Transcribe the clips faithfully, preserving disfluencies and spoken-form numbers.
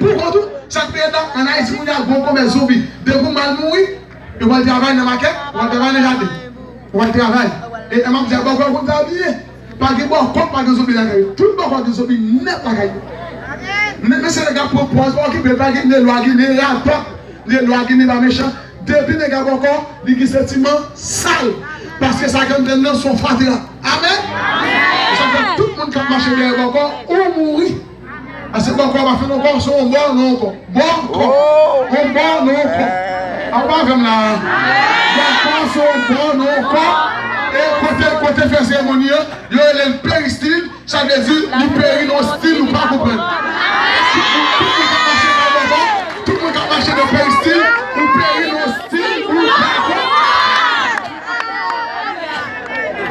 Pou kont ou, sa k fè la, ann Ayiti, kounye a, gon komès zonbi. Depi w mal mouri, yo pral travay nan makèt, yo pral travay nan jaden. Yo pral travay. E, e m ap di a, bòkò konn sa byen. Pa gen bòkò, pa gen zonbi lakay yo. Tout bòkò gen zonbi nèt lakay yo. Men, men se nèg ap pran pòz, pa okipe, pa gen, gen lwa, gen, gen rapòt. Gen lwa, gen, gen pa mechan. Depi nèg a bòkò, li gen santiman sal. Paske sa k anndan l nan se yon fatra. Amèn? Sa fè tout moun k ap mache dèyè bòkò, ou mouri. Paske bòkò pa fè non kò, se yon bò non kò. Bòkò. Yon bò non kò. A ou pa avè m la. Bòkò se yon bò non kò. E kote, kote fè seremoni an, yo rele l peristil, sa vle di li peri nan yon stil ou pa konprann. Tout moun, tout moun k ap mache nan bòkò, tout moun k ap mache nan peristil, ou peri nan yon stil ou pa konprann.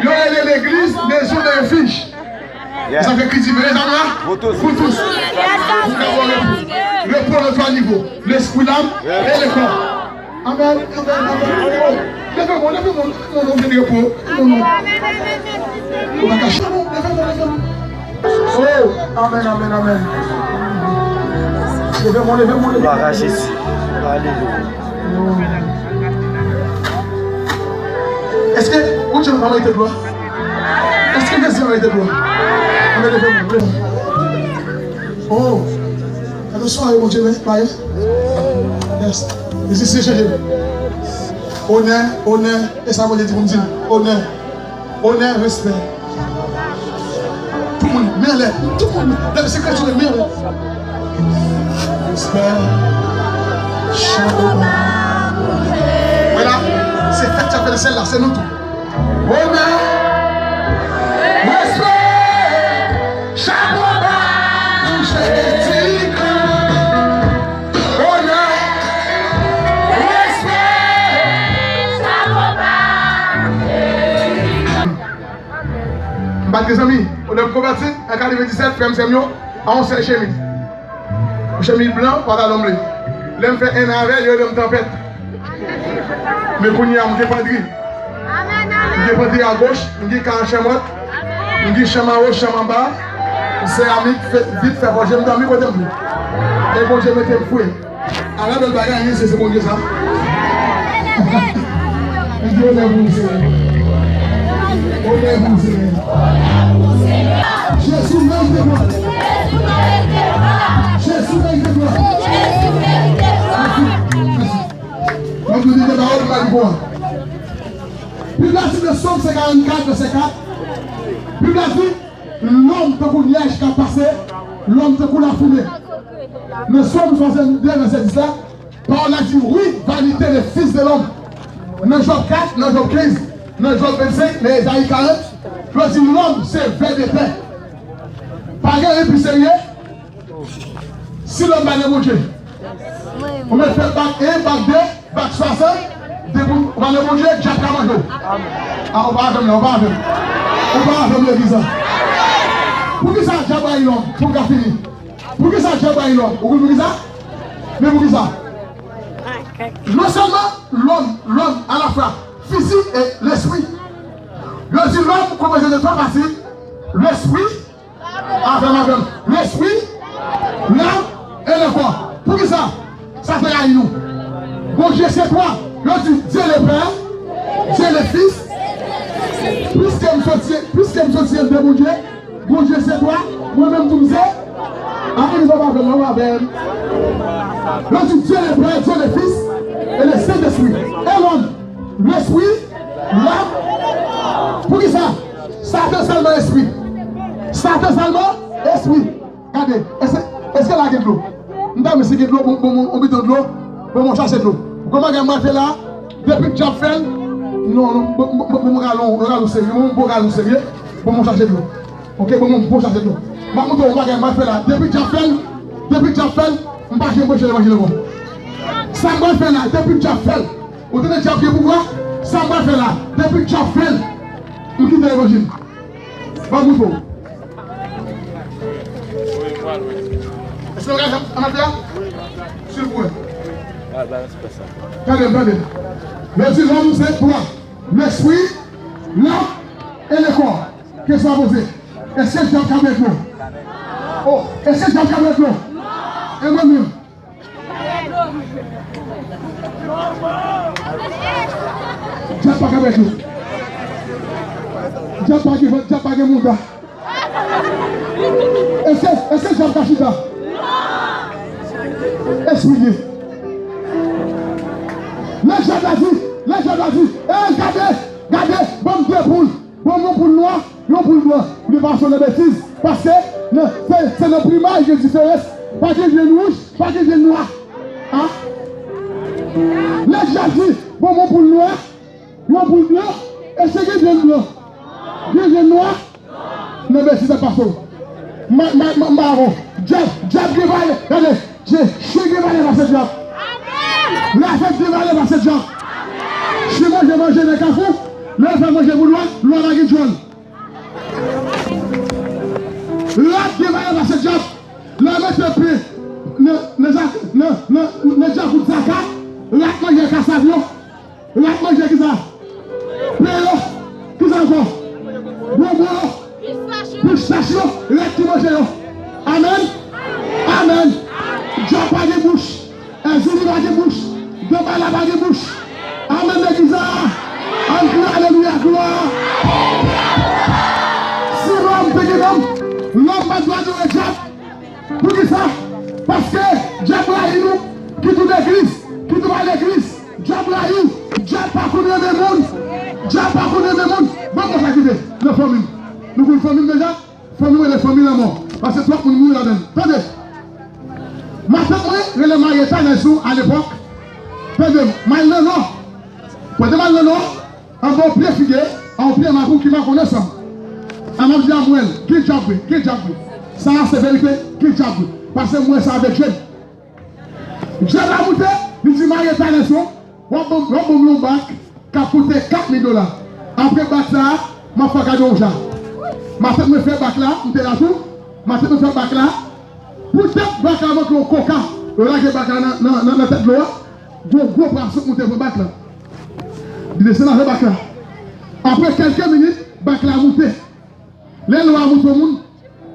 Yo rele legliz mezon de refij. Sa fè ki di, mezanmi, pou tous. Pou tous. Pou kapab repo. Repo nan twa nivo. Lespri, lam e le kò. Amèn, amèn, amèn. Leve men w, leve men w, leve men w, nou vin repo. Leve men w. Ou pa kache, non, leve men w, leve men w. Oh, amèn, amèn, amèn. Leve men w, leve men w, leve men w. Glwa a Jezi. Alelouya. Èske Bondye pa merite glwa? Èske Jezi pa merite glwa? Amèn, leve men w, leve men w. Oh, gade swa Bondye men, pa ye? Yes. Mesi, si chanje. Onè, onè, e sa Bondye di pou m di l. Onè, onè, respè. Tout moun, men anlè. Tout moun, leve se kretyen, men anlè. Respè. Chapo ba. Wè la, se fèt sa fè nan syèl la, se nou tou. Onè, respè, chapo ba pou Jezi Kris. Onè, respè, chapo ba pou Jezi Kris. M pa t gen zanmi, lè m konvèti, an katrevenndisèt, frè m, sè m yo, a yon sèl chemiz. Yon chemiz blan, pantalon ble. Lè m fè en an avè l, yo rele m Tanpèt. Men kounye a, m gen pandri. M gen pandri agoch, m gen kay an chanm wòt, m gen chanm anwo, chanm anba, seramik, fè, vit, fè fòje, m dòmi kote m vle. E Bondye mete m fre. Ala bèl bagay, wi, se, se Bondye sa. Li di, onè pou ou, Senyè. Onè pou ou, Senyè. Jezi merite glwa. Jezi merite glwa. Mèsi. Mèsi. Mwen di, li te ba ou, li ba li pou ou. Bib la di nan Sòm san karannkat, vèsè kat, Bib la di, lòm tankou nyaj k ap pase, lòm tankou lafimen. Nan Sòm swasanndde, vèsè dis la, pawòl la di, wi, vanité de fils de l'homme. Nan Jòb kat, nan Jòb kenz, nan Jòb vennsenk, nan Ezayi karant, yo di lòm se vè de tè. Pa gen anyen pi serye. Si lòm pa gen Bondye, ou mèt fè bak en, bak de, bak swasant, depi w pa gen Bondye, dyab ka manje w. A, ou pa avè m la, ou pa avè m. Ou pa avè m legliz la. Poukisa dyab rayi lòm? Pou m ka fini. Poukisa dyab rayi lòm? Ou konn poukisa? Men poukisa? Non sèlman lòm, lòm alafwa fizik e lespri. Yo di lòm konpoze de twa pati, lespri, avè m, avè m. Lespri, lam e le kò. Poukisa? Sa fè rayi nou. Bondye se twa. Yo di Dye le Pè, Dye le Fis. Piske m soti, piske m soti anndan Bondye, Bondye se twa, mwen menm tou m se. Ann di sa avè m, avè m. Yo di Dye le Pè, Dye le Fis e le Sentespri. E lòm, lespri, lam. Poukisa? Satan sèlman espri. Satan sèlman espri. Gade, èske, èske la gen dlo? M ta renmen si gen dlo, bon, bon, bon, yon bidon dlo, bon, bon, chache dlo. Ou konn bagay mwen fè la? Depi dyab fè l, non, non, bon, bon, bon, bon, ralon, ralon serye, bon, bon, ralon serye, bon, bon, chache dlo. Ok, bon, bon, bon, chache dlo. M ap montre w bagay mwen fè la. Depi dyab fè l, depi dyab fè l, m pa janm preche levanjil ankò. Sa mwen fè la, depi dyab fè l, ou tande dyab gen pouvwa? Sa mwen fè la, depi dyab fè l, m kite levanjil. Ban m mouton. Èske nou ka fè ann ap fè a? Silvouplè. Tande m, tande m. Yo di lòm se twa. Lespri, lam e le kò. Kesyon a poze. Èske dyab ka bwè dlo? Oh, èske dyab ka bwè dlo? E mwen menm. Dyab pa ka pèdi. Dyab pa gen vant, dyab pa gen mouda. Èske, èske dyab ka chita? Espri Dye. Lè dyab la di, lè dyab la di, ey, gade, gade, ban m de poul. Bon, yon poul nwa, yon poul blan. Li pa sou nan betiz. Paske nan, se, se nan plimaj gen diferans. Pa gen vyann wouj, pa gen vyann nwa. A? Lè dyab di, bon, yon poul nwa, yon poul blan, èske gen vyann blan? Gen vyann nwa? Nan betiz ap pase w. Ma, ma, ma, mawon. Dyab, dyab gen valè. Gade, Jezi gen valè pase dyab. Lè avèg gen valè pase dyab. Si manje, manje nan kafou, lè w fè manje pou lwa, lwa la gen djòl. Rat gen valè pase dyab. Lè w mete pye nan, nan, nan, nan, nan dyakout zaka, rat manje kasav yo. Rat manje kisa? Pye yo. Kisa ankò? Bonbon yo. Pistach yo. Rat ki manje yo. Amèn. Amèn. Dyab pa gen bouch. Èzili pa gen bouch. Danbala pa gen bouch. Amèn legliz la. Ann kriye alelouya, glwa. Si lòm te gen nanm, lòm pa t dwe adore dyab. Poukisa? Paske dyab rayi nou, kit ou legliz, kit ou pa legliz. Dyab rayi w. Dyab pa konn renmen moun. Dyab pa konn renmen moun. Bon, mwen sa ki te nan fanmi m. Nou konn fanmi m deja? Fanmi m rele fanmi lanmò. Paske twòp moun mouri ladan l. Tande. Matant mwen rele Marieta Nelson alepòk. Tande m. M al nan nò. Pandan m al nan nò, anba yon pye fige, a yon pye mapou ki makonnen san m. A m ap di Amwèl, gen dyab vre, gen dyab vre. Sa a se verite, gen dyab vre. Paske m wè sa avèk je m. Dyab la moute, li di Marieta Nelson, w ap ban m, w ap ban m yon bak k ap koute kat mil dola. Apre bak sa a, m ap fè w kado yon ja. Matant mwen fè bak la, m te la tou. Matant mwen fè bak la. Poutèt bak la manke yon koka. Yo lage bak la nan, nan, nan, nan tèt dlo a. Gwo, gwo pwason moute pran bak la. Li desann avè bak la. Apre kèlke minit, bak la moute. Lè lwa a moute yon moun,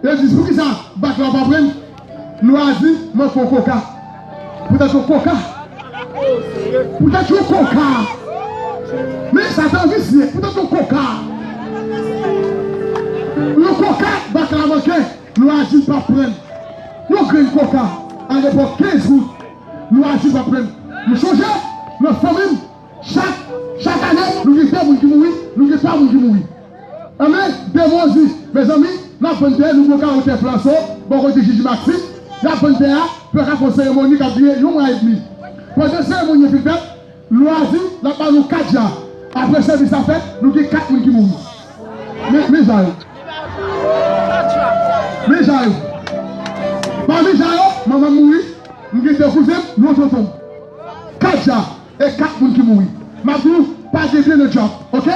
yo di, poukisa bak la w pa pran l? Lwa a di, manke yon koka. Poutèt yon koka. Poutèt yon koka. Men Satan visye, poutèt yon koka. Yon koka, bak la manke, lwa a di l pa pran l. Yon grenn koka, alepòk kenz goud, lwa a di l pa pran l. M chonje, nan fanmi m, Chak, chak ane, nou gen de moun ki mouri, nou gen twa moun ki mouri. Anben, de moun di, mezanmi, n ap vann tè, nou gen yon kawo tè Flanso, bò kote Jiji Maksim, n ap vann tè a, pou yo ka fè yon seremoni k ap dire yon mwa edmi. Pandan seremoni an fin fèt, lwa a di, l ap ba nou kat ja. Apre sèvis la fèt, nou gen kat moun ki mouri. Men, men ja yo. Men ja yo. Pami ja yo, manman m mouri, m gen de kouzen m, yon tonton m. Kat ja. E kat moun ki mouri. M ap di w, pa gen byen nan djòb, oke?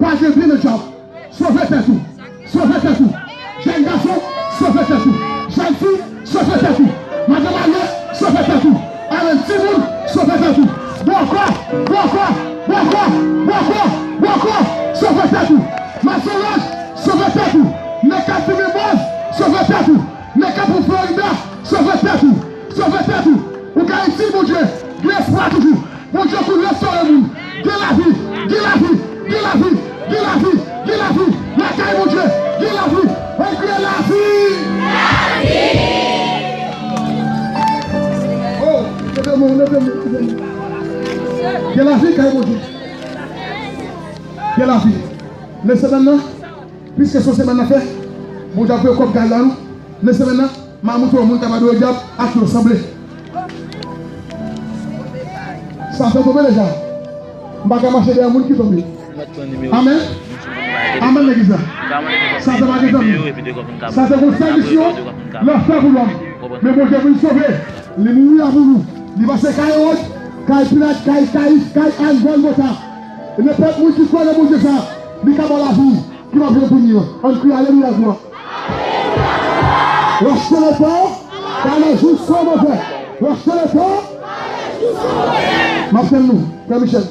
Pa gen byen nan djòb. Sove tèt ou. Sove tèt ou. Jèn gason, sove tèt ou. Jèn fi, sove tèt ou. Madanm marye, sove tèt ou. Amen. Timoun, sove tèt ou. Bòkò, bòkò, bòkò, bòkò, bòkò, sove tèt ou. Mason laj, sove tèt ou. Nèg k ap fimen bòz, sove tèt ou. Nèg k ap pran Florida, sove tèt ou. Sove tèt ou. Ou ka itil Bondye. Gen espwa toujou. Bondye konn restore moun. Gen lavi, gen lavi, gen lavi, gen lavi, gen lavi. Lakay Bondye, gen lavi. Ann kriye lavi. Lavi! Oh, leve men w, leve men w, leve men w. Gen lavi kay Bondye. Gen lavi. Nan semèn nan, piske se yon semèn n ap fè, Bondye ap voye kòb kay la nou. Nan semèn nan, m a montre w moun k ap adore dyab ak yo sanble. Satan tonbe deja. M pa ka mache dèyè moun ki tonbe. Amèn. Amèn, legliz la. Satan pa gen zanmi. Satan gon sèl misyon, lanfè pou lòm. Men Bondye vin sove. Li mouri la pou nou. Li pase kay Ewòd, kay Pilat, kay Kayif, kay Ann, Gòlgota. E nenpòt moun ki kwè nan Bondye sa, li ka ba w lavi ki p ap janm fini an. Ann kriye alelouya, glwa. Racheter le temps, car les jours sont mauvais. Racheter le temps. M ap tann nou, frè Michel.